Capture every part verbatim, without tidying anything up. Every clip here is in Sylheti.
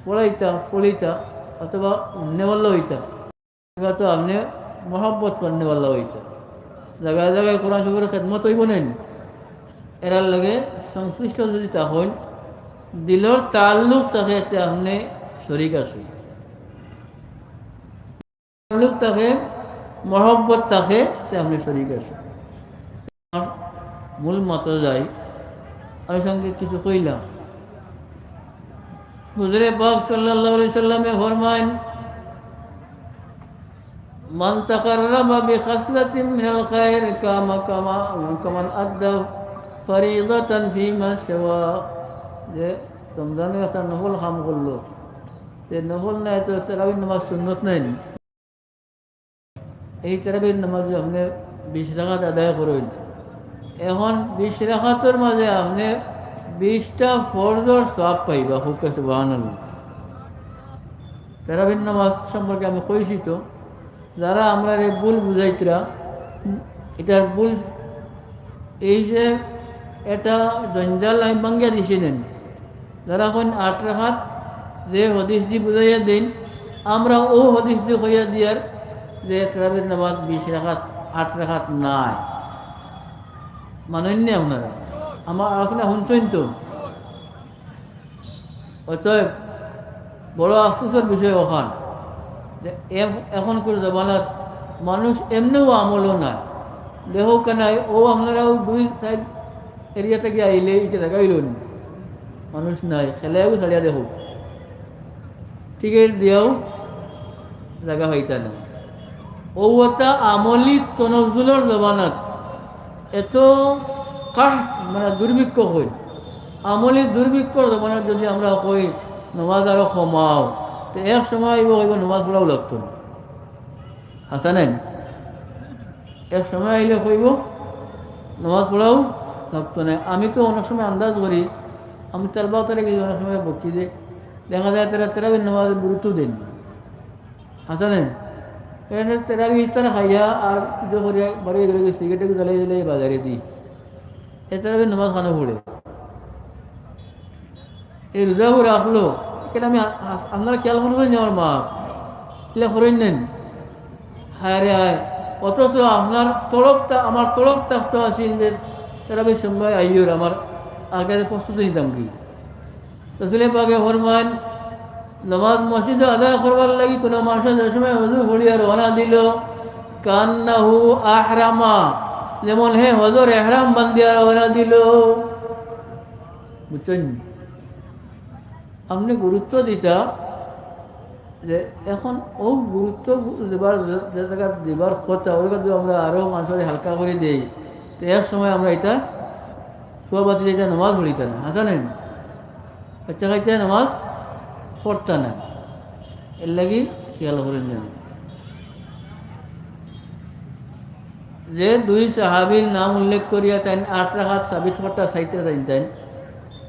পড়াইতা, পড়িতা, অথবা অন্যবাল্লা অইতা, তো আপনে মহব্বত করনেবাল্লা অইতা। জাগায় জাগায় কোরআন শরীফর খেদমত অইবো নানি? এরার লগে সংশ্লিষ্ট যদি থাকইন, দিলর তাল্লুক থাকে, তে আপনে শরিক আছইন। তাল্লুক থাকে, মহব্বত থাকে, তে আপনে শরিক আছইন। আমার মূল মাতো যাই, আমি সঙ্গে কিছু কইলাম। হুজুরে পাক সাল্লাল্লাহু আলাইহি সাল্লামে ফরমাইন, "মান তাকাররাবা বিখাসলাতিন মিনাল খায়র কামা, কামা, কামান আদ্দা ফারিদাতান ফিমা সিওয়া।" যে রমজানে একটা নফল কাম করলো, যে নফল নায় তো তারাবির নামাজ সুন্নত নায় নি? এই তারাবির নামাজ যে আপনে বিশ রাকাত আদায় করইন, এখন বিশ রাকাতর মাঝে আপনে বিশটা ফরজর সওয়াব পাইবা। কউক্কা সুবহানাল্লাহ। তারাবির নামাজ সম্পর্কে আমি কইছি তো, যারা আমরারে ভুল বুঝাইতরা, ইটার ভুল এই যে এটা জঞ্জাল আমি ভাঙ্গিয়া দিছি নেন। যারা কইন আট রাকাত, যে হাদিস দি বুঝাইয়া দেইন, আমরা অউ হাদিস দি কইয়া দিয়ার যে তারাবির নামাজ বিশ রাকাত, আট রাকাত নায়। মানইন নি আপনারা? আমার আলোচনা হুনছইন তো? অতএব বড় আফসোসর বিষয় অখান যে এম-, এখনকুর জমানাত মানুষ এমনেও আমলো নায়। দেখউক্কা নায়, অউ আপনারাও দুই সাইড এরিয়া থাকি আইলে ইটা জাগা অইলো নি। মানুষ নাই, খেলায়ও ছাড়িয়া দেখউক। টিকিট দিয়াও জাগা পাইতা না। অউ অতা আমলি তনজ্জুলর জমানাত এত কাহত, মানে দুর্ভিক্ষ কই, আমলি দুর্ভিক্ষর জমানাত যদি আমরা কই নমাজ আরো কমাও, তে এক সময় আইবো কইবো নমাজ পড়াও লাগতো না। হাছা নায় নি? এক সময় আইলে কইবো নমাজ পড়াও লাগতো না। আমি তো অনেক সময় আন্দাজ করি, আমি তালবা তারে গেছি অনেক সময় বকি যে দেখা যায় তারা তারাবির নমাজে গুরুত্ব দেইন না। হাছা নায় নি? এনে তারাবি ইফতার খাইয়া আর কিছু করিয়া বাড়ি গেলে সিগারেট জ্বালাই জ্বালাই বাজারে দি। এ তারাবির নমাজ খানো পড়ে। এই রোজাও রাখলো, কেন আমি আ-, আ-, আপনারা খেয়াল করইন নি আমার মা? ইলা করইন নি? হায় রে হায়। অথচ আপনার তলব তা-, আমার তলব থাকতো আছিল যে তারাবির সময় আইয়র, আমার আগে প্রস্তুতি নিতাম কি। রসুলে পাকে ফরমাইন, নমাজ মসজিদো আদায় করবার লাগি কোনো মানুষ যে সময় অজু করিয়া রওনা দিলো, কান্নাহু আহরামা, যেমন হে হজর এহরাম বান্ধিয়া রওনা দিলো। বুঝছইন নি? আপনে গুরুত্ব দিতা যে এখন অউ গুরুত্ব দিবার, যে, যে জাগাত দিবার কথা, অউ জাগাত যদি আমরা আরো মানুষরে হালকা করি দেই, তে এক সময় আমরা ইটা সভাপতি যেটা নমাজ পড়িতা না, হাছা নায় নি? বাচ্চা কাচ্চা নমাজ পড়তা না, এর লাগি খেয়াল করেন যেন। যে দুই সাহাবীর নাম উল্লেখ করিয়া তাইন আট রাকাত সাবিত করতা চাইতা তাইন তাইন,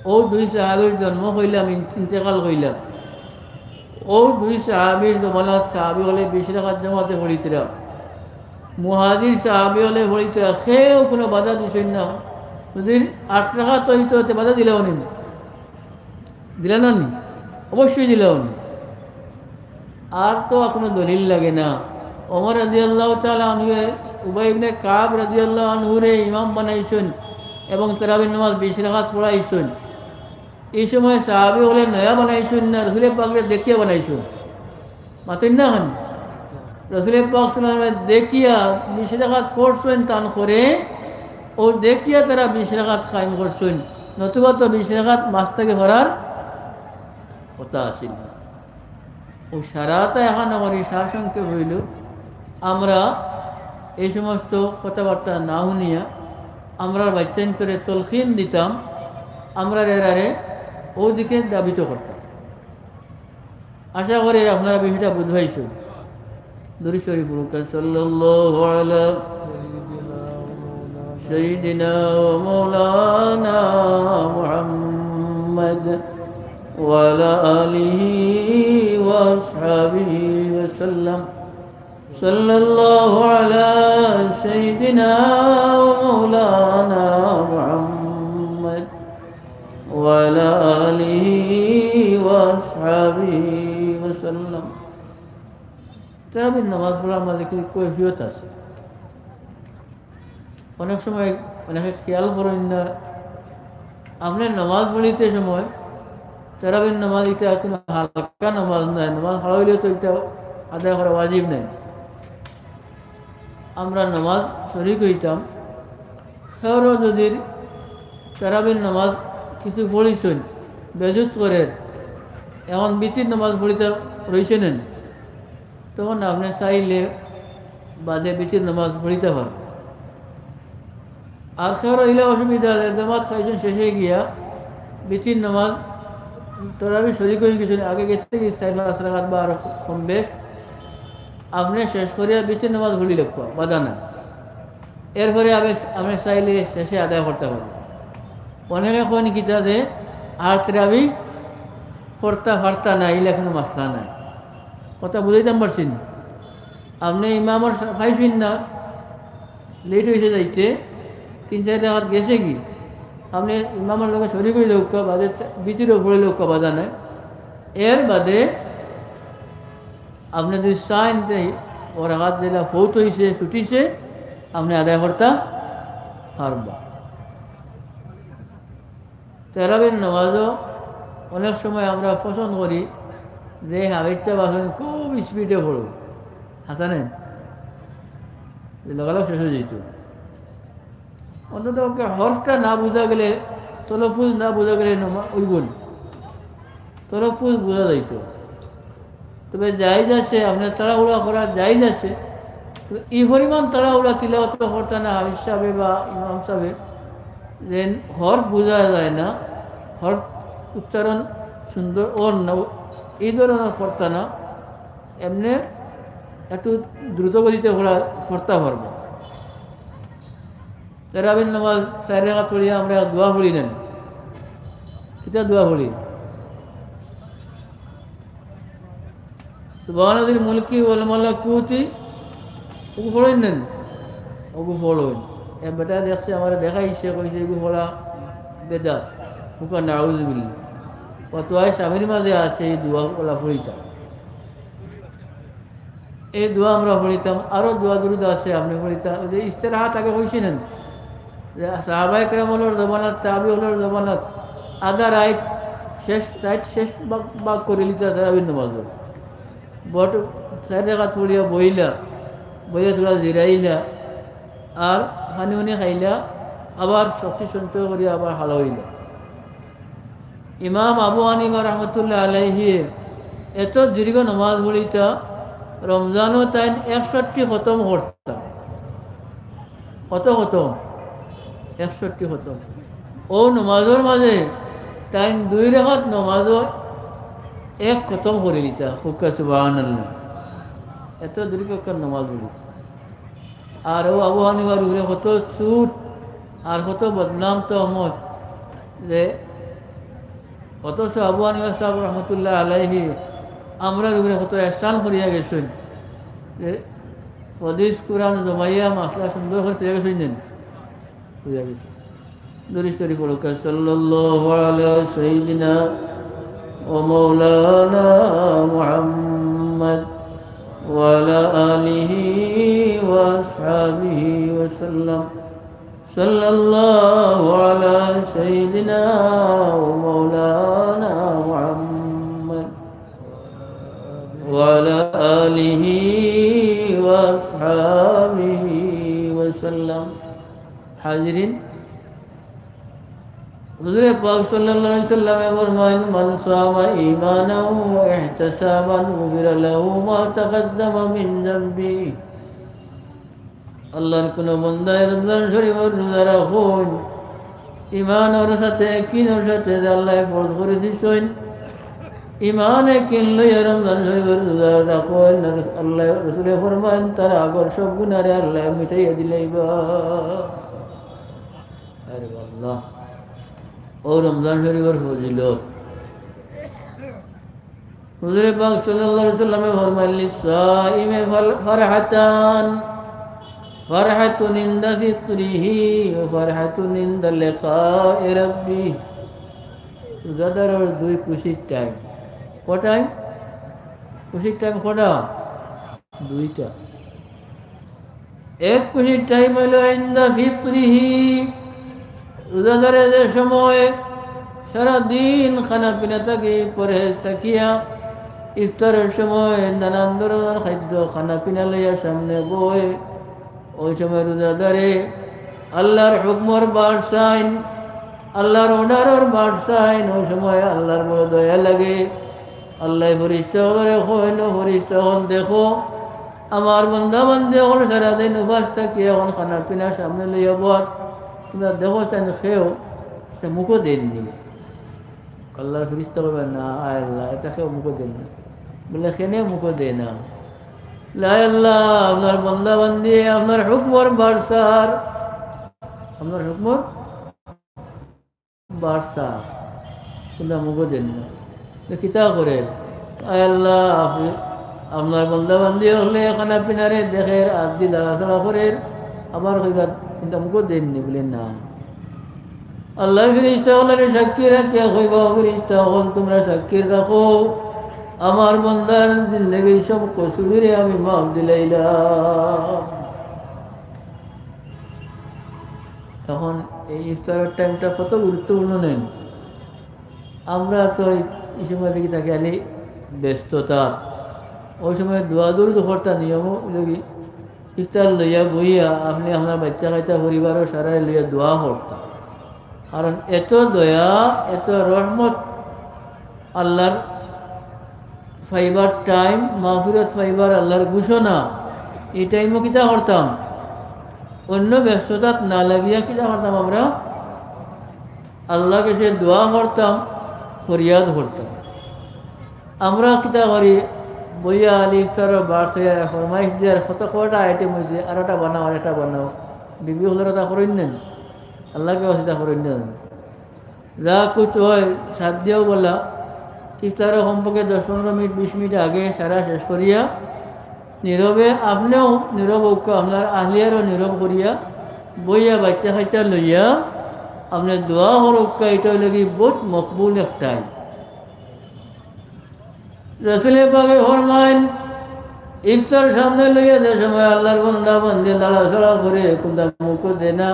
অউ দুই সাহাবীর জন্ম কইলাম, ইন-, ইন্তেকাল কইলাম। অউ দুই সাহাবীর জমানাত সাহাবী অকলে বিশ রাকাত জমাতে পড়িতরা। মুহাজির সাহাবী অকলে পড়িতরা, কেউ কোনো বাধা দিছইন না। যদি আট রাকাত অইতো, তে বাধা দিলাও নি? দিলা না নি? অবশ্যই দিলাও নি। আর তো আর কোনো দলিল লাগে না। ওমর রাদিয়াল্লাহু তাআলা আনহুয়ে উবাই ইবনে কাব রাদিয়াল্লাহু আনহুরে ইমাম বানাইছইন এবং তারাবির নামাজ বিশ রাকাত পড়াইছইন। এই সময় সাহাবী অকলে নয়া বানাইছইন না, রসুলে পাকরে দেখিয়া বানাইছইন। মাতইন না কেনে? রসুলে পাক সাল্লাল্লাহু আলাইহি ওয়াসাল্লামে দেখিয়া বিশ রাকাত পড়ছইন তান করে, অউ দেখিয়া তারা বিশ রাকাত কায়েম করছইন, নতুবা তো বিশ রাকাত মাঝ থাকি পড়ার কথা আছিল না। অউ সারাটা এখানো করি সারসংক্ষেপ অইলো, আমরা এই সমস্ত কথাবার্তা না হুনিয়া আমরার বাচ্চাইন্তরে তলকিন দিতাম, আমরার এরারে অউ দিকে ধাবিত করতাম। আশা করি আপনারা বিষয়টা বুঝ পাইছইন। দুরূদ শরীফ পড়ুক্কা, সাল্লাল্লাহু আলা সাইয়্যিদিনা ওয়া মাওলানা মুহাম্মদ ওয়া আলা আলিহি ওয়া আসহাবিহি ওয়া সাল্লাম। সাল্লাল্লাহু আলা সাইয়্যিদিনা ওয়া মাওলানা মুহাম্মদ ওয়া আলা আলিহি وأصحابه وسلم। তারাবির নামাজ পড়ার মাঝে কিছু কৈফিয়ত আছে। অনেক সময় অনেকে খেয়াল করইন না, আপনে নামাজ পড়িতে সময় তারাবির নামাজ ইটা কুনু হালকা নামাজ নায়, নামাজ হালকা অইলে তো ইটা আদায় করা ওয়াজিব নায়। আমরা নামাজ শরিক অইতাম, কেউরও যদি তারাবির নামাজ কিছু পড়িছইন, বেজুত করের, এখন বিতির নামাজ পড়িতা রইছে না, তখন আপনে চাইলে বাদে বিতির নামাজ পড়িতা পারবা। আর কেউরও ইলা অসুবিধা আছে, জামাত পাইছইন শেষে গিয়া, বিতির নামাজ, তারাবি শরিক অইগেছইন, আগে গেছে কি চাইর পাঁচ রাকাত বা আরো কম বেশ, আপনে শেষ করিয়া বিতির নামাজ পড়ি লাউক্কা, বাধা নাই। এরপরে আপনে, আপনে চাইলে শেষে আদায় করতা পারবা। অনেকে কইন কিতা যে, আর তারাবি পড়তা পারতা না, ইলা কুনু মাসলা নাই। কথা বুঝাইতাম পারছি নি? আপনে ইমামর সা-, পাইছইন না, লেট অইছে যাইতে, তিন চাইর রাকাত গেছে কি, আপনে ইমামর লগে শরিক অই লাউক্কা, বাদে তে-, বিতিরও পড়ি লাউক্কা, বাধা নাই। এর বাদে আপনে যদি চাইন তে অউ রাকাত যেলা ফৌত অইছে, ছুটিছে, আপনে আদায় করতা পারবা। তারাবির নামাজও অনেক সময় আমরা পছন্দ করি যে হাফিজ সাব আছইন খুব স্পিডে পড়উক, হাছা নি? যে লগালগ শেষ অই যাইতো। অন্তত পক্ষে হরফটা না বুঝা গেলে, তলফুজ না বুঝা গেলে নমা-, অইবো না। তলফুজ বুঝা যাইতো। তবে জায়েজ আছে, আপনার তাড়াহুড়া করা জায়েজ আছে। তবে এই পরিমাণ তাড়াহুড়া তিলাওয়াত করতা না হাফিজ সাহেবে বা ইমাম সাহেবে, যে হরফ বুঝা যায় না, হরফ উচ্চারণ সুন্দর অর না, এই ধরনের করতা না, এমনে একটু দ্রুত গতিতে পড়া, পড়তা পারবো। তারাবির নামাজ চাইর রাকাত পড়িয়া আমরা দোয়া পড়ি না নি? কিতা দোয়া পড়ি? সুবহানা যিল মুলকি ওয়াল মালাকুতি, ওগু পড়ইন না নি? ওগু পড়ইন। এক বেটায় দেখছে, আমারে দেখাইছে, কইছে, "এগু পড়া বেদাত।" হুকা নাউজুবিল্লাহ। ফতোয়ায়ে শামীর মাঝে আছে এই দোয়া, ওলা পড়িতা। এই দোয়া আমরা পড়িতাম, আরো দোয়া দুরুদ আছে, আপনে পড়িতা। ওই যে ইস্তেরাহাত আগে কইছি না নি, যে সাহাবায়ে কেরাম অকলর জমানাত, তাবি অকলর জমানাত, আধা রাইত শেষ, রাইত শেষ ভাগ, ভাগ করিলিতা তারাবির নামাজ। বট চাইর রাকাত পড়িয়া বইলা, বইয়া থুড়া জিরাইলা, আর পানি উনি খাইলা, আবার শক্তি সঞ্চয় করিয়া আবার হালা অইলা। ইমাম আবু হানিফা রহমতুল্লাহ আলাইহি এত দীর্ঘ নমাজ পড়িতা, রমজানও তাইন একষট্টি খতম করতা। কত খতম? একষট্টি খতম। অউ নমাজর মাঝে তাইন দুই রাকাত নমাজও এক খতম করিলিতা। হুকা সুবহানাল্লাহ। এত দীর্ঘ নমাজ পড়িতা। আর অউ আবু হানিফার উপরে কত চুট আর কত বদনাম তহমত, যে অথচ আবু হানিফা সাহেব রহমতুল্লাহ আলাইহি আমরার উপরে কত এহসান করিয়া গেছইন, যে হাদিস কুরআন জমাইয়া মাসলা সুন্দর করি থইয়া গেছইন যেন, থইয়া গেছইন। দুরূদ শরীফ পড়ুক্কা, সাল্লাল্লাহু আলা সাইয়্যিদিনা ওয়া মাওলানা মুহাম্মদ ওয়া আলা আলিহি ওয়া আসহাবিহি ওয়া সাল্লাম। সাল্লাল্লাহু আলা সাইয়্যিদিনা ওয়া মাওলানা মুহাম্মদ ওয়া আলা আলিহি ওয়া আসহাবিহি ওয়া সাল্লাম। হাজিরিন, হুজুরে পাক সাল্লাল্লাহু আলাইহি ওয়াসাল্লামে ফরমাইন, "মান সামা ঈমানান ওয়া ইহতিসাবান গুফিরা লাহু মা তাকাদ্দামা মিন যামবি।" আল্লাহর কুনু বন্দায় রমজান শরীফর রোজা রাখইন, ঈমানর সাথে, ইয়াকিনর সাথে যে আল্লায় ফরজ করি দিছইন, ঈমান ইয়াকিন লইয়া রমজান শরীফর রোজা রাখইন, আল্লায়, রসুলে ফরমাইন, তার আগর সব গুনারে আল্লায় মিটাইয়া দিলাইবা। আরে আল্লাহ, অউ রমজান শরীফর ফজিলত। হুজুরে পাক সাল্লাল্লাহু আলাইহি ওয়াসাল্লামে ফরমাইন, "লিস-সাইমি ফার-, ফারহাতান, ফারহাতুন ইনদা ফিতরিহি ওয়া ফারহাতুন ইনদা লিকাই রাব্বিহি।" রোজাদারর দুই খুশির টাইম। ক টাইম? খুশির টাইম কটা? দুইটা। এক খুশির টাইম অইলো ইনদা ফিতরিহি, রোজাদারে যে সময় সারা দিন খানা পিনা থাকি পরহেজ থাকিয়া ইফতারর সময় নানান ধরনর খাদ্য খানা পিনা লইয়া সামনে বয়, ওই সময় রোজাদারে আল্লার হুকুমর বার চাইন, আল্লার অর্ডারর বার চাইন, ওই সময় আল্লার বড় দয়া লাগে। আল্লায় ফিরিস্তা অকলরে কইন, "ও ফিরিস্তা অকল, দেখো, আমার বন্দা বান্দি অকল সারাদিন উপাস থাকি অখন খানা পিনা সামনে লইয়া বওয়াত, তুমরা দেখো চাইন কেউ একটা মুখও দেইন নি।" আল্লার ফিরিস্তা কইবা, "না, আয় আল্লাহ, ইতা কেউ মুখও দেইন না।" বলে, "কেনে মুখও দেইন না?" বলে, "আয় আল্লাহ, আপনার বন্দা বান্দি আপনার হুকুমর বার চার, আপনার হুকুমর বার চার, তুমরা মুখও দেইন না।" তো কিতা করের? "আয় আল্লাহ, আপনি, আপনার বন্দা বান্দি অকলে খানা পিনারে দেখের, আত দি লাড়াচাড়া করের, আবার কইবা, কিন্তু মুখও দেইন নি।" বলে, "না।" আল্লায় ফিরিস্তা অকলরে সাক্ষী রাখিয়া কইবা, "ও ফিরিস্তা অকল, তুমরা সাক্ষী রাখো, আমার বন্দার জিন্দেগির সব কসুররে আমি মাফ দিলাইলাম।" এখন এই ইফতারর টাইমটা কত গুরুত্বপূর্ণ নেন। আমরা তো এই, এই সময় দেখি থাকি খালি ব্যস্ততা, ওই সময় দোয়া দরুদ করতা নিয়ম অইলো কি, ইফতার লইয়া বইয়া আপনে আপনার বাচ্চা কাচ্চা পরিবারর সারারে লইয়া দোয়া করতা। কারণ এত দয়া, এত রহমত আল্লার পাইবার টাইম, মাগফিরাত পাইবার আল্লার ঘোষণা, এই টাইমও কিতা করতাম? অন্য ব্যস্ততাত না লাগিয়া কিতা করতাম আমরা? আল্লার কাছে দোয়া করতাম, ফরিয়াদ করতাম। আমরা কিতা করি? বইয়া আলি ইফতারর বার থইয়া ফরমাইশ দিয়ার, কত কয়টা আইটেম অইছে, আরোটা বানাও, আরেকটা বানাও। বিবি অকলর কথা করইন না নি? আল্লার কাছে ইতা করইন না নি? যা কুছ অয়, সাত দিয়াও বলা, ইফতারর কমপক্ষে দশ পনেরো মিনিট, বিশ মিনিট আগে সারা শেষ করিয়া, নীরবে, আপনেও নীরব অউক্কা, আপনার আহলিয়ারেও নীরব করিয়া, বইয়া বাচ্চা কাচ্চা লইয়া, আপনে দোয়া করউক্কা, ইটা অইলো কি বউত মকবুল এক টাইম। রসুলে পাকে ফরমাইন, ইফতার সামনে লইয়া যে সময় আল্লার বন্দা বান্দি লাড়াচাড়া করে, কুন্তা মুখও দেয় না,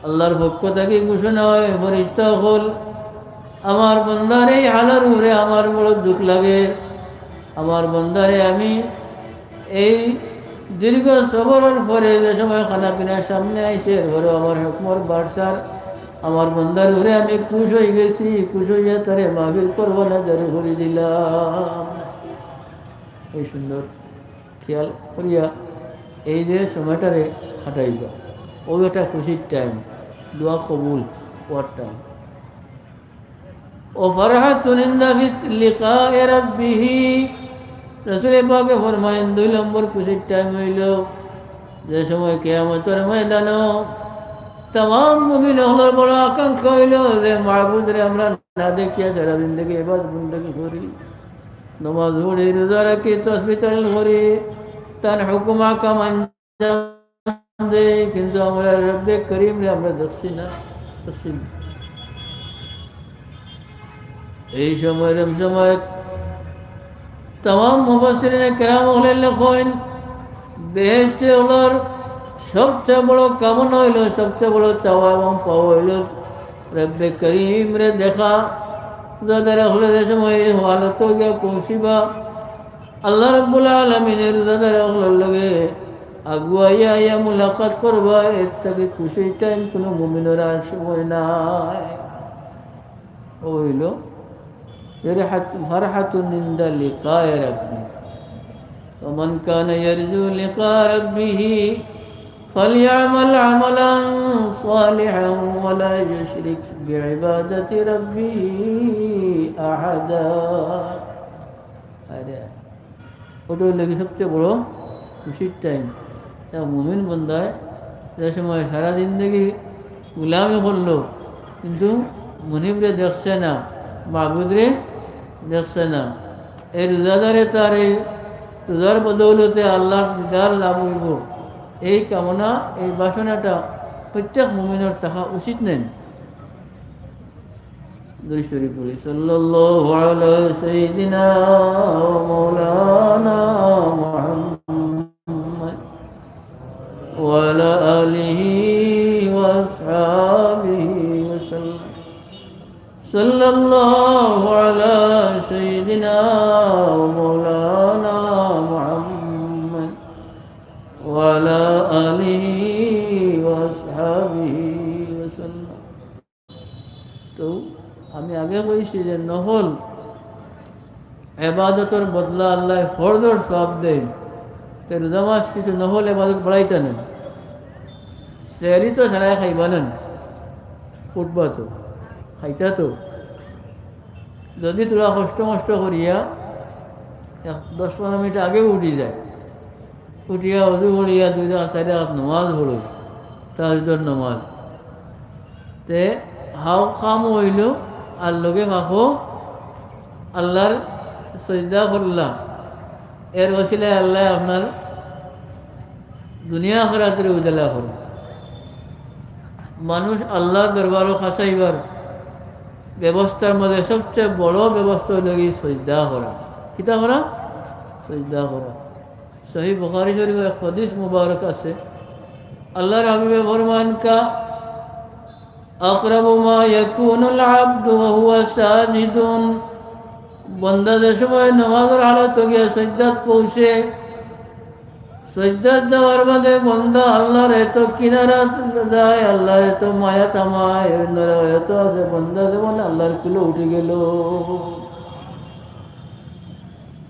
আল্লার পক্ষ থাকি ঘোষণা অয়, ফিরিস্তা অকল, আমার বন্দার এই হালর উপরে আমার বড় দুখ লাগে। আমার বন্দারে আমি এই দীর্ঘ সবরর পরে যে সময় খানা পিনা সামনে আইছে, এরপরেও আমার হুকুমর বারসার আমার বন্দার উপরে আমি খুশ অইগেছি, খুশ অইয়া তারে মাহফিল করবো না, জারি করি দিলাম। এই সুন্দর খেয়াল করিয়া এই যে সময়টারে কাটাইবা, অউ একটা খুশির টাইম, দোয়া কবুল অওয়ার টাইম। ও ফারহাতুন ইনদা ফিত লিকায়ে রাব্বিহি। রসুলে পাকে ফরমাইন, দুই নম্বর খুশির টাইম অইলো যে সময় কিয়ামতর ময়দানো তামাম মুমিন অকলর বড় আকাঙ্ক্ষা অইলো যে মাবুদরে আমরা না দেখিয়া সারা জিন্দেগি ইবাদত বন্দেগি করি, নমাজ পড়ি, রোজা রাখি, তসবি তাহলিল করি, তান হুকুম আহকাম আঞ্জাম দেই, কিন্তু আমরা রব্বে করিমরে আমরা দেখছি না, দেখছি না। এই সময়, এরম সময় তামাম মুফাসসিরিনে কেরাম অকলে লেখইন, বেহেশতি অকলর সবচেয়ে বড় কামনা অইলো, সবচেয়ে বড় চাওয়া এবং পাওয়া অইলো রব্বে করিমরে দেখা। রোজাদার অকলে যে সময় এই হালতো গিয়া পৌঁছিবা, আল্লাহ রাব্বুল আলামিনে রোজাদার অকলর লগে আগুয়াইয়া আইয়া মুলাকাত করবা, এর থাকি খুশির টাইম কুনু মুমিনর আর সময় নাই। অইলো ফারহাত-, ফারহাতুন ইনদা লিকায়ে রাব্বি। ওয়া মান কানা ইয়ারজু লিকা রাব্বিহি ফালইয়ামাল আমালান সালিহান ওয়া লা ইউশরিক বিইবাদাতি রাব্বিহি আহাদা। আরে, ওটা অইলো কি সবচেয়ে বড় খুশির টাইম। এক মুমিন বন্দায় যে সময় সারা জিন্দেগি গুলামি করলো, কিন্তু মুনিবরে দেখছে না, মাবুদরে দেখছে না, এই রোজাদারে তার এই রোজার বদৌলতে আল্লাহর দিদার লাভ অইবো, এই কামনা, এই বাসনাটা প্রত্যেক মুমিনর থাকা উচিত নায়। দুরূদ শরীফ পড়ি। صلى الله على سيدنا ومولانا محمد وعلى آله وأصحابه وسلم. صلى الله على سيدنا ومولانا محمد وعلى آله وأصحابه وسلم. তো আমি আগে কইছি যে নফল এবাদতর বদলা আল্লায় ফরজর সওয়াব দেইন। তে রোজা মাস কিছু নফল এবাদত বাড়াইতা না। সেহরি তো ছাড়াই খাইবা না, উঠবা তো, খাইতা তো। যদি থুড়া কষ্ট মষ্ট করিয়া এক দশ পনেরো মিনিট আগে উঠি যায়, উঠিয়া অজু করিয়া দুই রাকাত চাইর রাকাত নমাজ পড়ো, তাহাজ্জুদর নমাজ, তে হাও কাম অইলো, আর লগে ফাঁকো আল্লার সজদা করলা, এর ওসিলায় আল্লায় আপনার দুনিয়া আখিরাতরে উজালা করইন। মানুষ আল্লার দরবারো কাছাইবার ব্যবস্থার মধ্যে সবচেয়ে বড় ব্যবস্থা অইলো গি সজদা করা। কিতা করা? সজদা করা। সহিহ বুখারী শরীফর এক হাদিস মুবারক আছে, আল্লার হাবিবে ফরমান, কা أقرب ما يكون العبد وهو ساجد। বন্দা যে সময় নমাজর হালত গিয়া সজদাত পৌঁছে, সজদাত যাওয়ার বাদে বন্দা আল্লার এত কিনারাত যায়, আল্লার এত মায়াত হামায়, অন্য রেওয়ায়তো আছে, বন্দা যেমন আল্লার কুলো উঠি গেলো।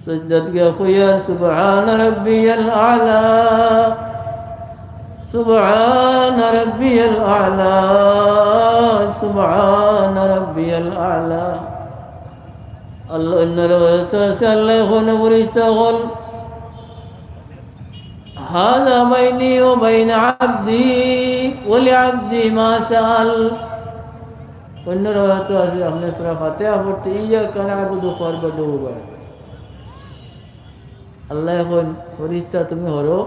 সজদাত গিয়া কইয়া, سبحان ربي الأعلى، سبحان ربي الأعلى، سبحان ربي الأعلى। আল্লায়, অন্য রেওয়ায়তো আছে, আল্লায় কইন, ফিরিস্তা অকল, هذا بيني وبين عبدي ولعبدي ما سأل। অন্য রেওয়ায়তো আছে, আপনে সূরা ফাতিহা পড়তে إياك نعبد কওয়ার বাদে দুইবার। আল্লায় কইন, ফিরিস্তা তুমি হরো,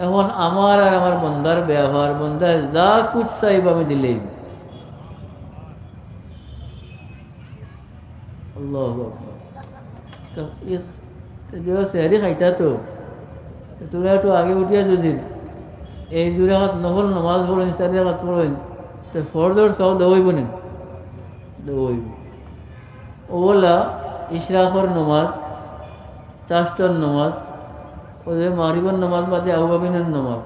এখন আমার আর আমার বন্দার ব্যাপার, বন্দায় যা কুছ চাইবা আমি দিলেই। আল্লাহু আকবার। তো ই, তো যে সেহরি খাইতা তো, তো থুড়া একটু আগে উঠিয়া যদি এই দুই রাকাত নফল নমাজ পড়ইন, চাইর রাকাত পড়ইন, তে ফরজর সওয়াব দেওয়া অইবো নি? দেওয়া অইবো। অউলা ইশরাকর নমাজ, চাষ্টর নমাজ, অউ যে মাগরিবর নমাজ বাদে আউয়াবিনর নমাজ।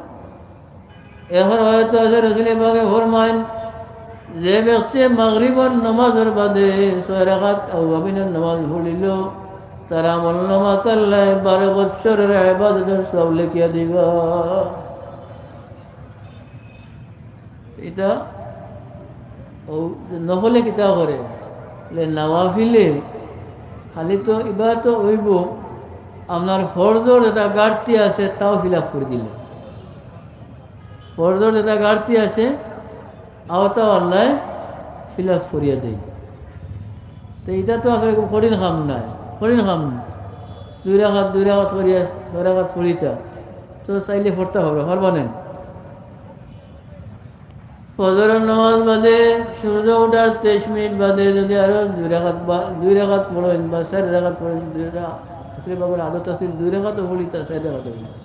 এখন হয়তো আছে রসুলে পাকে ফরমাইন, যে ব্যক্তি মাগরিবর নমাজর বাদে ছয় রাকাত আউয়াবিনর নমাজ পড়িলো, তার আমল নামাত আল্লায় বারো বৎসরর ইবাদতর সওয়াব লেখিয়া দিবা। ইটা অউ যে নফলে কিতা করে, বলে নওয়াফিলে খালি তো ইবাদত অইবো, আপনার ফরজর যেটা ঘাটতি আছে তাও fill up করি দিলে। ফরজর যেটা ঘাটতি আছে, অটাও আল্লায় fill up করিয়া দেইন। তো ইটা তো আসলে খুব কঠিন কাম নায়, কঠিন কাম নায়। দুই রাকাত, দুই রাকাত করিয়া, ছয় রাকাত পড়িতা, তো চাইলে পড়তা পারবা, পারবা নি? ফজরর নমাজ বাদে, সূর্য উঠার তেইশ মিনিট বাদে যদি আরো দুই রাকাত বা, দুই রাকাত পড়ইন বা চাইর রাকাত পড়ইন, দুই রা-, আসলে বাবার আদত আছিল দুই রাকাতও পড়িতা, চাইর রাকাতও পড়িতা।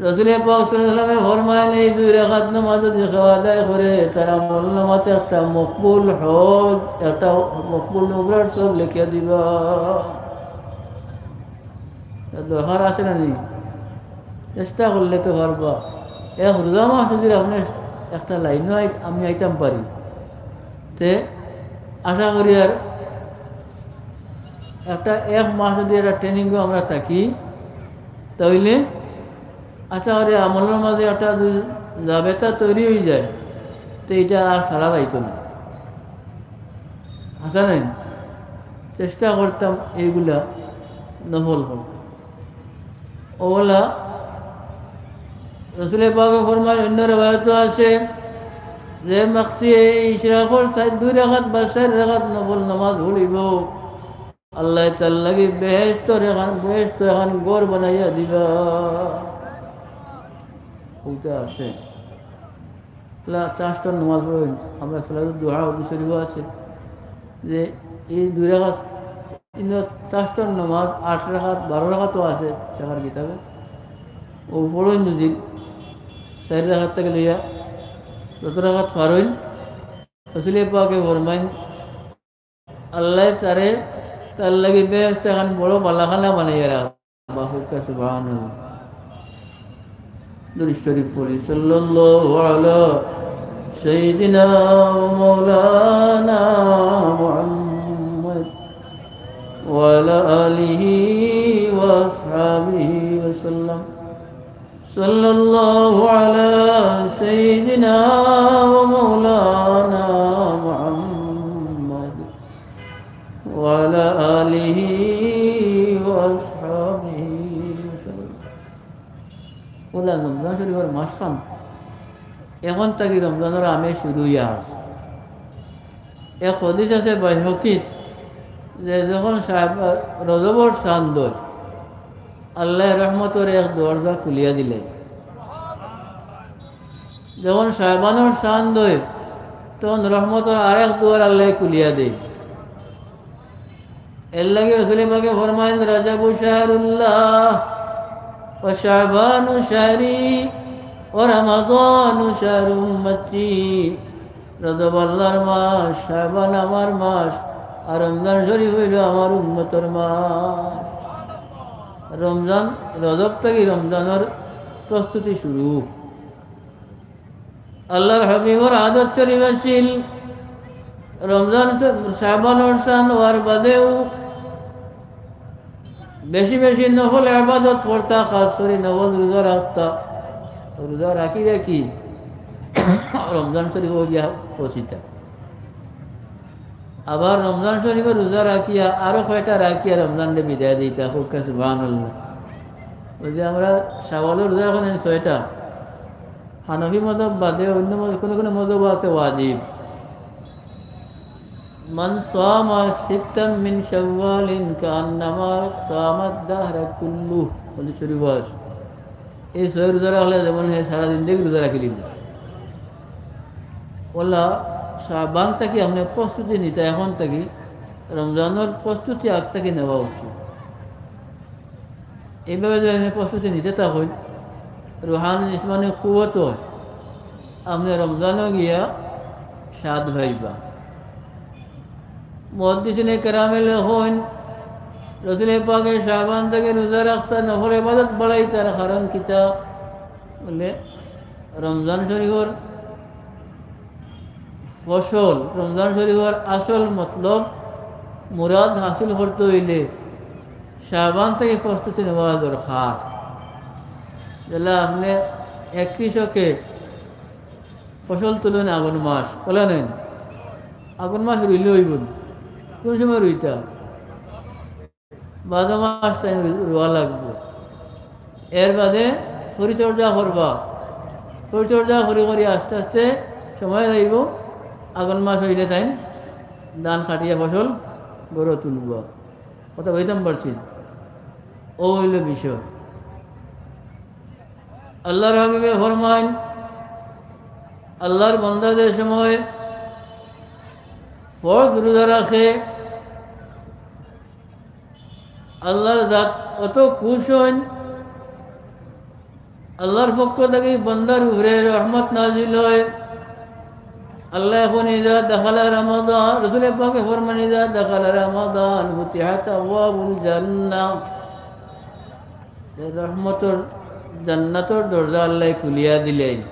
রসুলে পাক সাল্লাল্লাহু আলাইহি ওয়াসাল্লামে ফরমাইন, এই দুই রাকাত নামাজ যদি কেউ আদায় করে, তার আমল নামাতে একটা মকবুল হজ, একটা মকবুল উমরার সওয়াব লেখিয়া দিবা। তার দরকার আছে না নি? চেষ্টা করলে তো পারবা। এক রোজা মাস যদি আপনে একটা লাইনও আই-, আমি আইতাম পারি, তে আশা করি আর একটা এক মাস যদি একটা training-ও আমরা থাকি, তাইলে আশা করি আমলর মাঝে একটা যদি জাবেতা তৈরি অই যায়, তো ইটা আর ছাড়া যাইতো না। হাছা নায়? চেষ্টা করতাম এইগুলা নফল হোক। অউলা রসুলে পাকে ফরমাইন, অন্য রেওয়ায়তো আছে, যে ব্যক্তি এই ইশরাকর চাইর, দুই রাকাত বা চাইর রাকাত নফল নামাজ পড়িবো, আল্লায় তার লাগি বেহেশতর এখান, বেহেশতো এখান ঘর বানাইয়া দিবা। অটা আছে। লা-, তাহাজ্জুদর নামাজ পড়ইন, আমরা সালাতুদ দুহা অজু শরীফও আছে, যে এই দুই রাকাত, ইনো তাহাজ্জুদর নামাজ আট রাকাত, বারো রাকাতও আছে ফিকার কিতাবে। অউ পড়ইন যদি চাইর রাকাত থাকি লইয়া যত রাকাত পারইন, রসুলে পাকে ফরমাইন, আল্লায় তারে, তার লাগি বেহেশত একখান বড় বালাখানা বানাইয়া রাখবা। সুবহানাল্লাহ। দুরূদ শরীফ পড়ি, সাল্লাল্লাহু আলা সাইয়্যিদিনা ওয়া মাওলানা মুহাম্মদ ওয়া আলা আলিহি ওয়া আসহাবিহি ওয়া সাল্লাম। সাল্লাল্লাহু আলা সাইয়্যিদিনা ওয়া মাওলানা মুহাম্মদ ওয়া আলা আলিহি ওয়া আসহাবিহি ওয়া সাল্লাম। অউলা রমজান শরীফর মাসখান, এখন থাকি রমজানর আমেজ শুরু অইয়া আছে। এক হাদিস আছে বাইহাকিত, যে যখন শাব-, রজবর চান্দ অয়, আল্লায় রহমতর এক দরজা খুলিয়া দিলে। যখন শাবানর চান্দ অয়, তখন রহমতর আরেক দুয়ার আল্লায় খুলিয়া দেয়। এর লাগি রসুলে পাকে ফরমাইন, "রজবু শাহরুল্লাহ, ওয়া শাবানু শাহরি, ওয়া রমাদানু শাহরু উম্মতি।" রজব আল্লাহর মাস, শাবান আমার মাস, আর রমজান শরীফ অইলো আমার উম্মতর মাস। রমজান, রজব থাকি রমজানর প্রস্তুতি শুরু। আল্লাহর হাবিবর আদত শরীফ আছিল, রমজান, শাবানর চান অওয়ার বাদেও বেশি বেশি নফল ইবাদত করতা, খাছ করি নফল রোজা রাখতা। রোজা রাখি রাখি রমজান শরীফো গিয়া পৌঁছিতা। আবার রমজান শরীফর রোজা রাখিয়া, আরো কয়টা রাখিয়া রমজানরে বিদায় দিতা। কউক্কা সুবহানাল্লাহ। অউ যে আমরা শাওয়ালর রোজা রাখইন ছয়টা, হানাফি মজহব বাদে অইন্য মজহব, কুনু কুনু মজহব আছে ওয়াজিব। মান সামা সিত্তাম মিন শাওয়ালিন কাআন্নামা সামাদ দাহরা কুল্লু, হাদিস শরীফো আছে। এই ছয় রোজা রাখলে যেমন হে সারা জিন্দেগি রোজা রাখিলিবো। অউলা শাবান থাকি আপনে প্রস্তুতি নিতা, এখন থাকি রমজানর প্রস্তুতি আগ থাকি নেওয়া উচিত। এইভাবে যদি আপনে প্রস্তুতি নিতা থাকইন, রুহানি জিসমানি কুওয়াত অয়, আপনে রমজানো গিয়া স্বাদ পাইবা। মুহাদ্দিসিনে কেরামে লেখইন, রসুলে পাকে শাবান থাকি রোজা রাখতা, নফল ইবাদত বাড়াইতা, কারণ কিতা? বলে, রমজান শরীফর ফসল, রমজান শরীফর আসল মতলব, মুরাদ হাসিল করতে অইলে শাবান থাকি প্রস্তুতি নেওয়া দরকার। যেলা আপনে এক কৃষকে ফসল তুলইন আগন মাস, তুলা নায়নি? আগন মাস রুইলে অইবো নি? কুন সময় রুইতা? ভাদো মাস তাইন রু-, রুয়া লাগবো। এর বাদে পরিচর্যা করবা, পরিচর্যা করি করি আস্তে আস্তে সময় যাইবো, আগন মাস অইলে তাইন ধান কাটিয়া ফসল ঘরো তুলবা। কথা বুঝতাম পারছি? অউ অইলো বিষয়। আল্লাহর হাবিবে ফরমাইন, আল্লাহর বান্দা যে সময় ফরজ রোজা রাখে, আল্লাহর জাত অত খুশ অইন, আল্লাহর পক্ষ থাকি বান্দার উপরে রহমত নাজিল অয়। আল্লায় কইন, "ইজা দাখালা রমাদান", রসুলে পাকে ফরমাইন, "ইজা দাখালা রমাদান ফুতিহাত আবওয়াবুল জান্নাহ।" রহমতর, জান্নাতর দরজা আল্লায় খুলিয়া দিলাইন।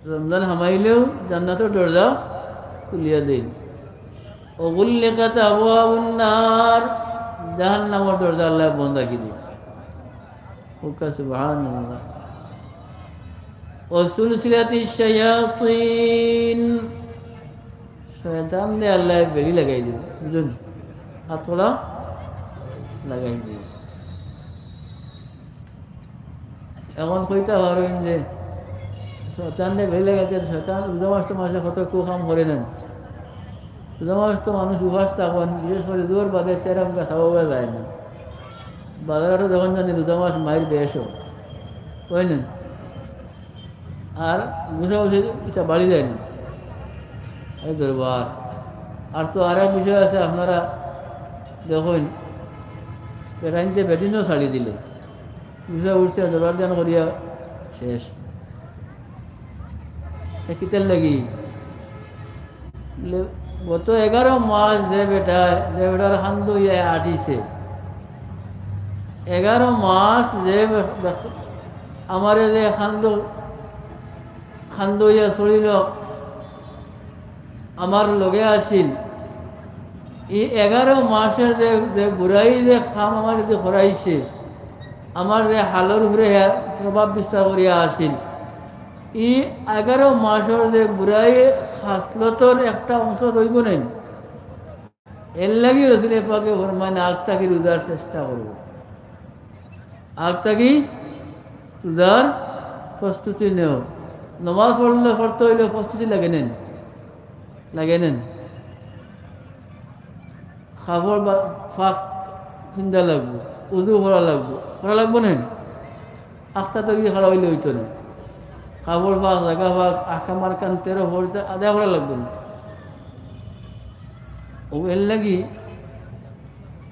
রমজান হামাইলেউ জান্নাতর দরজা খুলিয়া দেইন। ওয়া গুল্লিকাত আবওয়াবুন নার, জাহান্নামর দরজা আল্লায় বন্ধ রাখি দেইন। কউক্কা সুবহানাল্লাহ। ওয়া সুলসিলাতিশ শায়াতিন, শয়তানরে আল্লায় বেড়ি লাগাই দিবা, বুঝছইন? আতকড়া লাগাই দিবা। এখন কইতা পারইন যে শয়তানরে বেড়ি লাগাইতে, শয়তান রোজা মাস তো মাসে কত কু কাম করে না। রোজা মাস তো মানুষ উপাস থাকইন, বিশেষ করি জোহর বাদে চেহারা মুখ চাওয়া যায় না। বাজারো যখন যাইন রোজা মাস মাইর বেশ অয়, অয় না? আর গুছা উঠে ইটা বাড়ি যায় না। এই দরবার। আর তো আর এক বিষয় আছে, আপনারা দেখইন, বেটাইন্তে বেটিনও ছাড়ি দিল, গুছা উঠছে, দরবার দান করিয়া শেষ। এ কিতার লাগি? বলে, গত এগারো মাস যে বেটায়, যে বেটার খান্দ অইয়া আটিছে, এগারো মাস যে বে-, বে-, আমারে যে খান্দ, খান্দ অইয়া চলিল, আমার লগে আছিল, ই এগারো মাসর যে, যে বুরাই যে কাম আমারে যে করাইছে, আমার যে হালর উপরে হে প্রভাব বিস্তার করিয়া আছিল, ই এগারো মাসর যে বুরাই খাসলতর একটা অংশ রইব নাই। এর লাগি রসুলে পাকে ফরমাইন, আগ থাকি রোজার চেষ্টা করব, আগ থাকি রোজার প্রস্তুতি নেও। নমাজ পড়লে, পড়তে অইলে প্রস্তুতি লাগে নেন, লাগে নেন। কাপড় বা-, ফাক পিন্দা লাগবো, উজু করা লাগবো, করা লাগবো না? আখতা তো গিয়ে খাড়া অইলে অইতো না। কাপড় ফাক, জাগা ফাক, আহকাম আরকান তেরো ফরজ আদায় করা লাগবো না? ও এর লাগি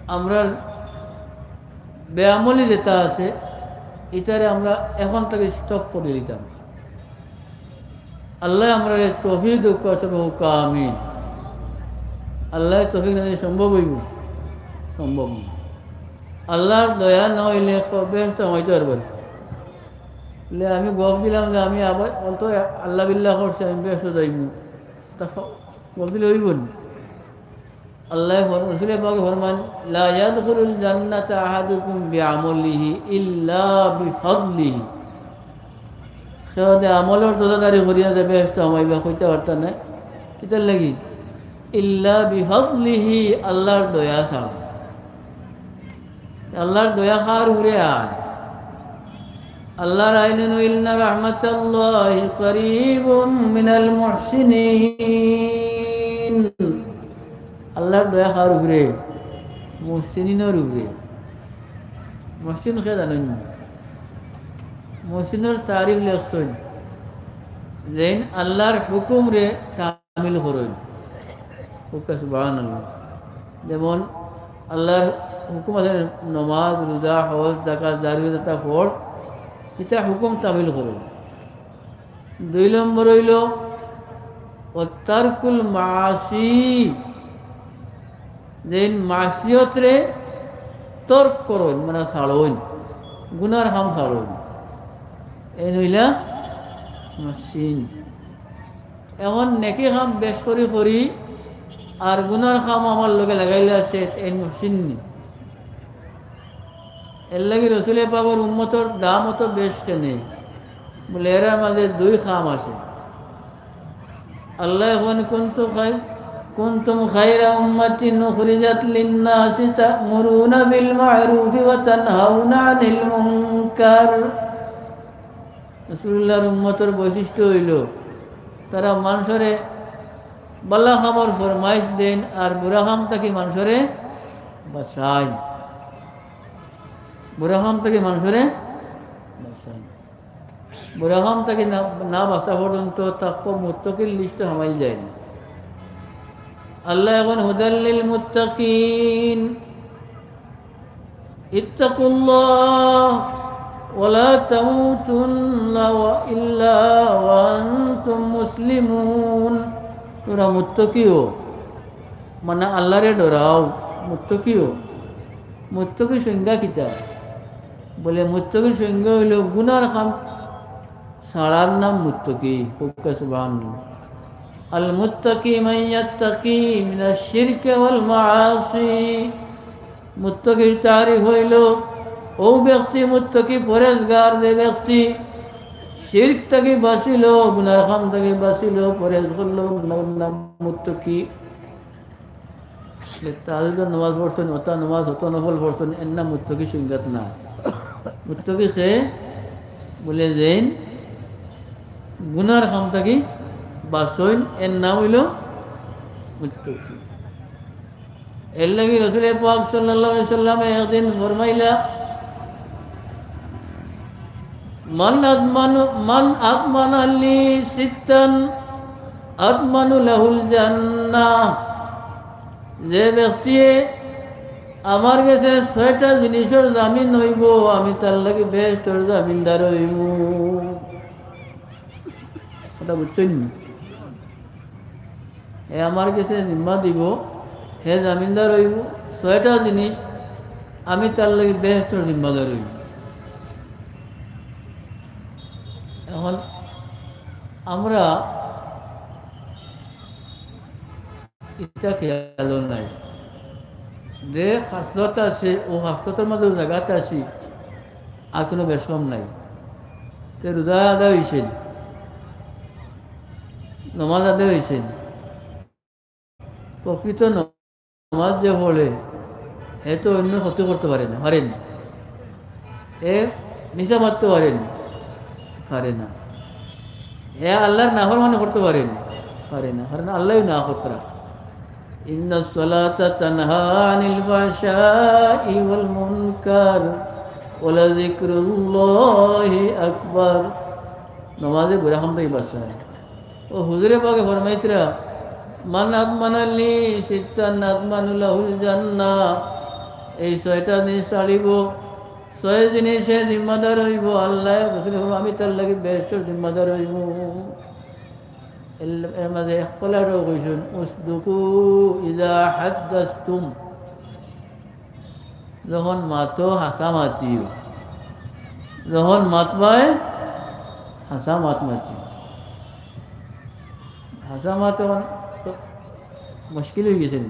আমরার বেআমলি যেটা আছে, ইটারে আমরা এখন থাকি stop করি দিতাম। আল্লায় আমরারে তৌফিক দেউক্কা, সবে কউক্কা আমিন। আল্লায় তৌফিক না দিলে সম্ভব অইবো? সম্ভব না। আল্লার দয়া না অইলে কেউ বেহেস্তো হামাইতো পারবো না। বলে, আমি গফ দিলাম যে আমি আবার অত আল্লা বিল্লা করছি, আমি বেহেস্তো যাইমু। তা স-, গফ দিলে অইবো না। আল্লায় ফর-, রসুলে পাকে ফরমান, "লা ইয়াদখুলুল জান্নাতা আহাদুকুম বিআমালিহি ইল্লা বিফাদলিহি।" কেউ যে আমলর দোজাদারি করিয়া যে বেহেস্তো হামাইবা, কইতা পারতা নায়। কিতার লাগি? ইল্লা বিফাদলিহি, আল্লার দয়া ছাড়া। আল্লার দয়া কার উপরে আর? আল্লার আইন অইলো, "ইন্না রাহমাতাল্লাহি করিবুম মিনাল মুহসিনিন।" আল্লার দয়া কার উপরে? মুহসিনিনর উপরে। মুহসিন কে জানইন নি? মুহসিনর তারিফ লেখছইন, যেইন আল্লার হুকুমরে তামিল করইন। কউক্কা সুবহানাল্লাহ। যেমন আল্লার হুকুম আছে, নমাজ, রোজা, হজ, যাকাত, জারি যেটা ফরজ, ইটা হুকুম তামিল করইন। দুই নম্বর অইলো, ওয়া তারকুল মাআসি, যেইন মাসিয়তরে তর্ক করইন, মানে ছাড়ইন, গুনার কাম ছাড়ইন। এইন অইলা মুহসিন। এখন নেকি কাম বেশ করি করি আর গুনার কাম আমার লগে লাগাইলা আছে, এইন মুহসিন নি? এর লাগি রসুলে পাকর উম্মতর দাম অত বেশ কেনে? বলে, এরার মাঝে দুই কাম আছে। আল্লায় কইন, "কুনতু খাই-, কুনতুম খাইরা উম্মাতিন উখরিজাত লিন্নাসি তা'মুরুনা বিল মা'রুফি ওয়া তানহাউনা আনিল মুনকার।" রাসূলুল্লাহর উম্মতর বৈশিষ্ট্য অইলো, তারা মানষরে ভালা কামর ফরমাইশ দেইন আর বুরা কাম থাকি মানষরে বাঁচাইন। বুরা কাম থাকি মানষরে বাঁচাইন। বুরা কাম থাকি না, না বাঁচা পর্যন্ত তাক্কো মুত্তাকির লিস্টো হামাইল যায় না। আল্লায় কইন, "হুদাল লিল মুত্তাকিন, ইত্তাকুল্লাহ ওয়া লা তামুতুন্না ওয়া ইল্লা ওয়া আনতুম মুসলিমুন।" তোমরা মুত্তাকি অও, মানে আল্লারে ডরাও, মুত্তাকি অও। মুত্তাকির সংজ্ঞা কিতা? বলে, মুত্তাকির সংজ্ঞা অইলো গুনার কাম ছাড়ার নাম মুত্তাকি। কউক্কা সুবহানাল্লাহ। আল মুত্তাকি মান ইয়াত্তাকি মিনাশ শিরকি ওয়াল মাআসি। মুত্তাকির তারিফ অইলো, অউ ব্যক্তি মুত্তাকি, পরেজগার, যে ব্যক্তি শিরক থাকি বাঁচিলো, গুনার কাম থাকি বাঁচিলো, পরেজ করলো, নাম মুত্তাকি। তাহাজ্জুদর নামাজ পড়ছইন, অতা নামাজ, অত নফল পড়ছইন, এর নাম মুত্তাকি সংজ্ঞাত না। মুত্তাকি কে? বলে যেইন গুনার কাম থাকি বাঁচইন, এর নাম অইলো মুত্তাকি। এর লাগি রসুলে পাক সাল্লাল্লাহু আলাইহি ওয়াসাল্লামে একদিন ফরমাইলা, মান আদমানু, মান আদমানা লি সিত্তান আদমানু লাহুল জান্নাহ। যে ব্যক্তিয়ে আমার গেছে ছয়টা জিনিসর জামিন অইবো, আমি তার লাগি বেহেশতর জামিনদার অইমু। কথা বুঝছইন নি? হে আমার গেছে জিম্মা দিবো, হে জামিনদার অইবো, ছয়টা জিনিস আমি তার লাগি বেহেশতর জিম্মাদার অইমু। এখন আমরা ইটা খেয়ালও নাই। যে খাসলত আছে, অউ খাসলতর মাঝে অউ জাগাত আছি, আর কুনু বেশকম নাই। তে রোজা আদায় অইছে নি, নমাজ আদায় অইছে নি। প্রকৃত নমাজ যে পড়ে, হে তো অইন্যর ক্ষতি করতে পারে না, পারে নি। হে মিছা মাততে পারে নি, পারে না। হে আল্লার নাফরমানি করতে পারে নি, পারে না, কারণ আল্লায়উ না করতরা। ইন্নাস সালাতা তানহা আনিল ফাহশাই ওয়াল মুনকার ওয়ালা যিকরুল্লাহি আকবার। নমাজে বুরা কাম থাকি বাঁচায়। অউ হুজুরে পাকে ফরমাইতরা, "মান আদমানা লি সিত্তান আদমানু লাহুল জান্নাহ।" এই ছয়টা জিনিস ছাড়িবো, ছয় জিনিসে জিম্মাদার অইবো আল্লায়। রসুলে ফরমাইন, "আমি তার লাগি বেহেশতর জিম্মাদার অইমু।" এর, এর মাঝে এক ফলারও কইছইন, "উসদুকু ইযা হাদ্দাসতুম।" যখন মাতো হাছা মাতিও, যখন মাতবায় হাছা মাত মাতিও। হাছা মাত এখন তো মুশকিল অইগেছে নি?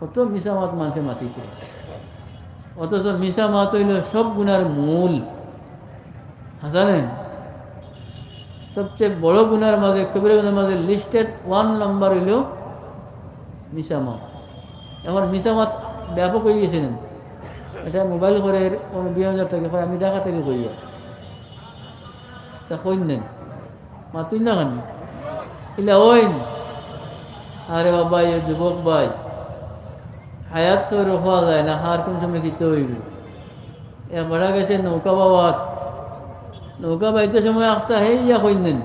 কত মিছা মাত মানষে মাতিতো, অথচ মিছা মাত অইলো সব গুনার মূল। হাছা নায়? সবচেয়ে বড় গুনার মাঝে, কবিরা গুনার মাঝে listed one number অইলো মিছা মাত। এখন মিছা মাত ব্যাপক অইগেছে নি? এটা মোবাইল করে, কুনু বিয়ানীবাজার থাকি কয়, আমি ঢাকা থাকি কইয়ার। তা কইন নি? মাতইন না কেনে? ইলা অইন। আরে বাবা, এ যুবক ভাই, হায়াত তো রোখা যায় না, কার কুন সময় কিতা অইবো। একবার গেছে নৌকা বাওয়াত, নৌকা বাইতে সময় আখতা হেইয়া কইন নি,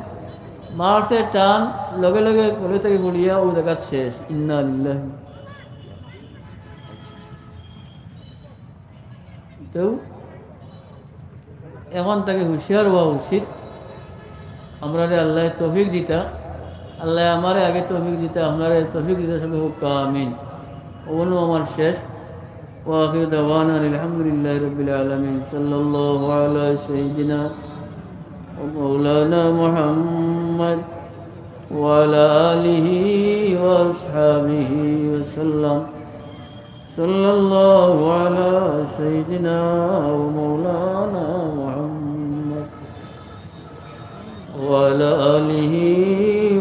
মারছে টান, লগে লগে গলে থাকি পড়িয়া অউ জাগাত শেষ। ইন্না লিল্লাহি। তেউ এখন থাকি হুঁশিয়ার অওয়া উচিত। আমরারে আল্লায় তৌফিক দিতা, আল্লায় আমারে আগে তৌফিক দিতা, আপনারে তৌফিক দিতা, সবে কউক্কা আমিন। অউ অইলো আমার শেষ। وآخر دعوانا أن الحمد لله رب العالمين. صلى الله على سيدنا ومولانا محمد وعلى آله وأصحابه وسلم. صلى الله على سيدنا ومولانا محمد وعلى آله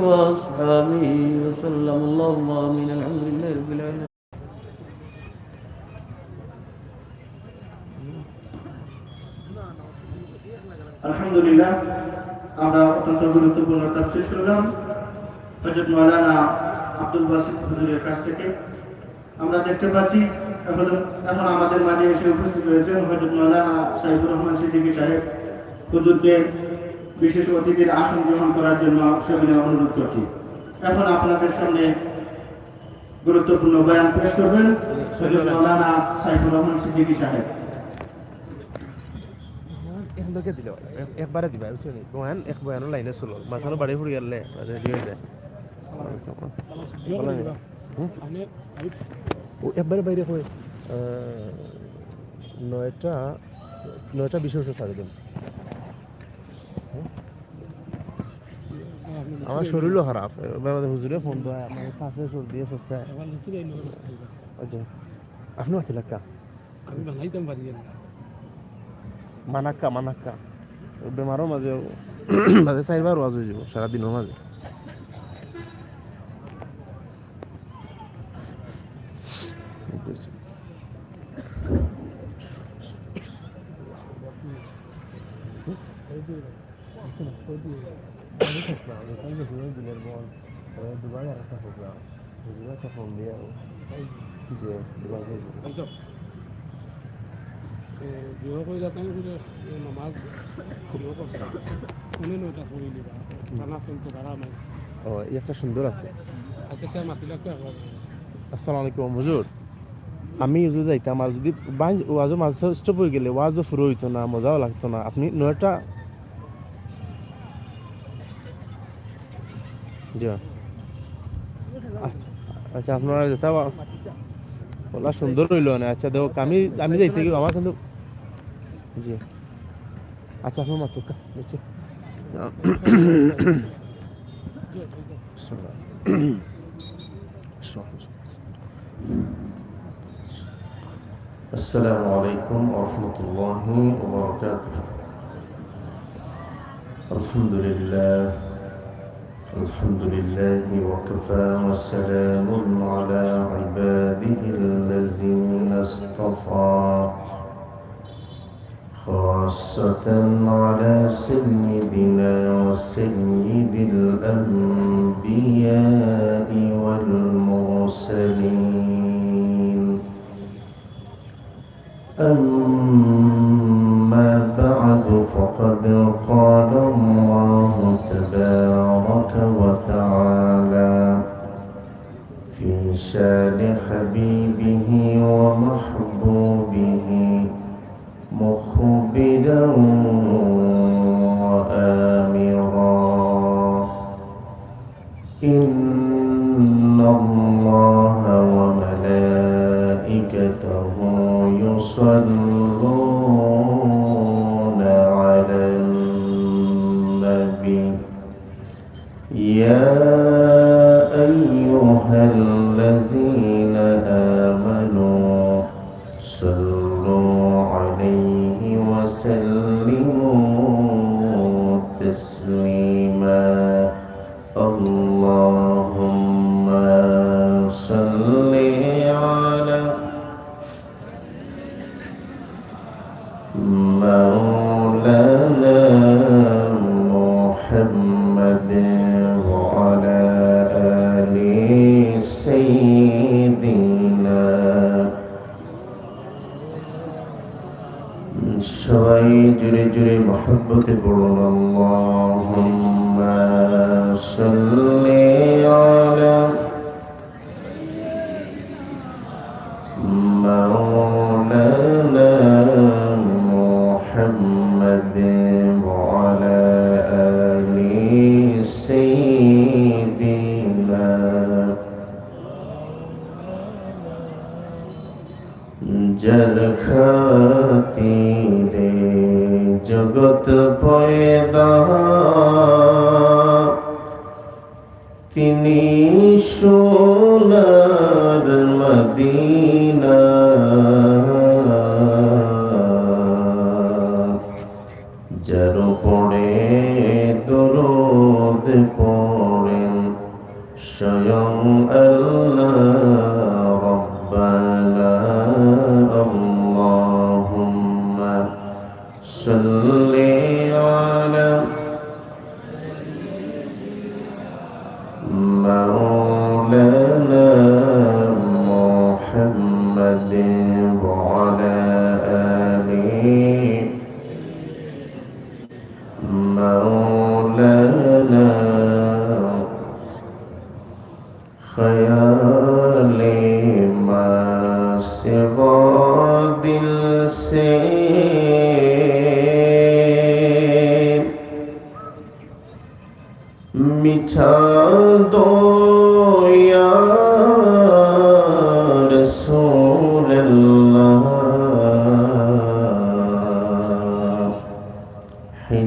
وأصحابه وسلم. اللهم آمين. الحمد لله رب العالمين. আলহামদুলিল্লাহ, আমরা অত্যন্ত গুরুত্বপূর্ণ তাফসীর শুনলাম হযরত মাওলানা আব্দুল বাসিত হুজুরের কাছ থেকে। আমরা দেখতে পাচ্ছি এখন, এখন আমাদের মাঝে এসে উপস্থিত হয়েছেন হযরত মাওলানা সাইফুর রহমান সিদ্দিকী সাহেব। হুজুরকে বিশেষ অতিথির আসন গ্রহণ করার জন্য সবিনয় অনুরোধ করছি। এখন আপনাদের সামনে গুরুত্বপূর্ণ বয়ান পেশ করবেন হযরত মাওলানা সাইফুর রহমান সিদ্দিকী সাহেব। এখন তোকে দিল, এক-, একবারে দিবা, বুঝছো নি? বয়ান, এক বয়ানর লাইনে চলো। মাঝখানো বাড়ি ফুরি গেলে, মাঝে দিয়ে দেয়। ভালো লাগে। হুম? ও একবারে বাইরে কই? আহ, নয়টা, নয়টা বিশ অইছে, ছাড়ি দেন। হুম? আমার শরীরও খারাপ। এবার আমাদের হুজুরে ফোন দেয়, আমার কাছে সর্দি আছে। আচ্ছা, আপনি মাতি লাগা। আমি বানাইতাম পারি না। মানাক্কা, মানাক্কা। বেমারর মাঝে, মাঝে চাইরবার ওয়াজ অই যাইবো সারাদিনর মাঝে। দুবাই আর একটা প্রোগ্রাম, দুবাই একটা ফোন দিয়ে, যে দুবাই বিয়া কইরা তাই বুলে নামাজ বিয়া করছে। উনি নয়টা পড়ি নিবা। খানা শুনতে পারা নাই। ও, এই একটা সুন্দর আছে। আচ্ছা, স্যার, মাতিলা কই একবার? আসসালামু আলাইকুম, হুজুর। আমি হুজুর যাইতাম, আর যদি বাইন ওয়াজও মাঝে স্টপ হয়ে গেলে ওয়াজও পুরো হইতো না, মজাও লাগতো না। আপনি নয়টা জি। আচ্ছা, আচ্ছা, আপনারা যেটা বা-, ওলা সুন্দর হইলো না। আচ্ছা, দেখো, আমি, আমি যাইতে কি, আমার কিন্তু, জি। আচ্ছা, আপনার মাতুক্কা, বুঝছি। السلام عليكم ورحمة الله وبركاته. الحمد لله. الحمد لله وكفى وسلام على عباده الذين اصطفى. خاصة على سيدنا وسيد الأنبياء والمرسلين. أما بعد، فقد قال الله تبارك وتعالى في شان حبيبه ومحبوبه مخبرا وآمرا: إن الله وملائكته يصلون على النبي، يا أيها الذين آمنوا صلوا عليه وسلموا تسليما. اللهم صل على مولانا محمد وعلى آل سيدنا. সবাই জোরে জোরে মহব্বতে পড়ুন, اللهم صل على مولانا محمد وعلى آل سيدنا. যার খাতিরে জগত পয়দা, তিনি সোনার মদিনা। যার উপরে দরুদ পড়েন স্বয়ং আল্লাহ রব্বানা। اللهم صل على مولانا محمد وعلى آل مولانا। خیال ما سوا دل سے مٹھا دو یا رسول اللہ۔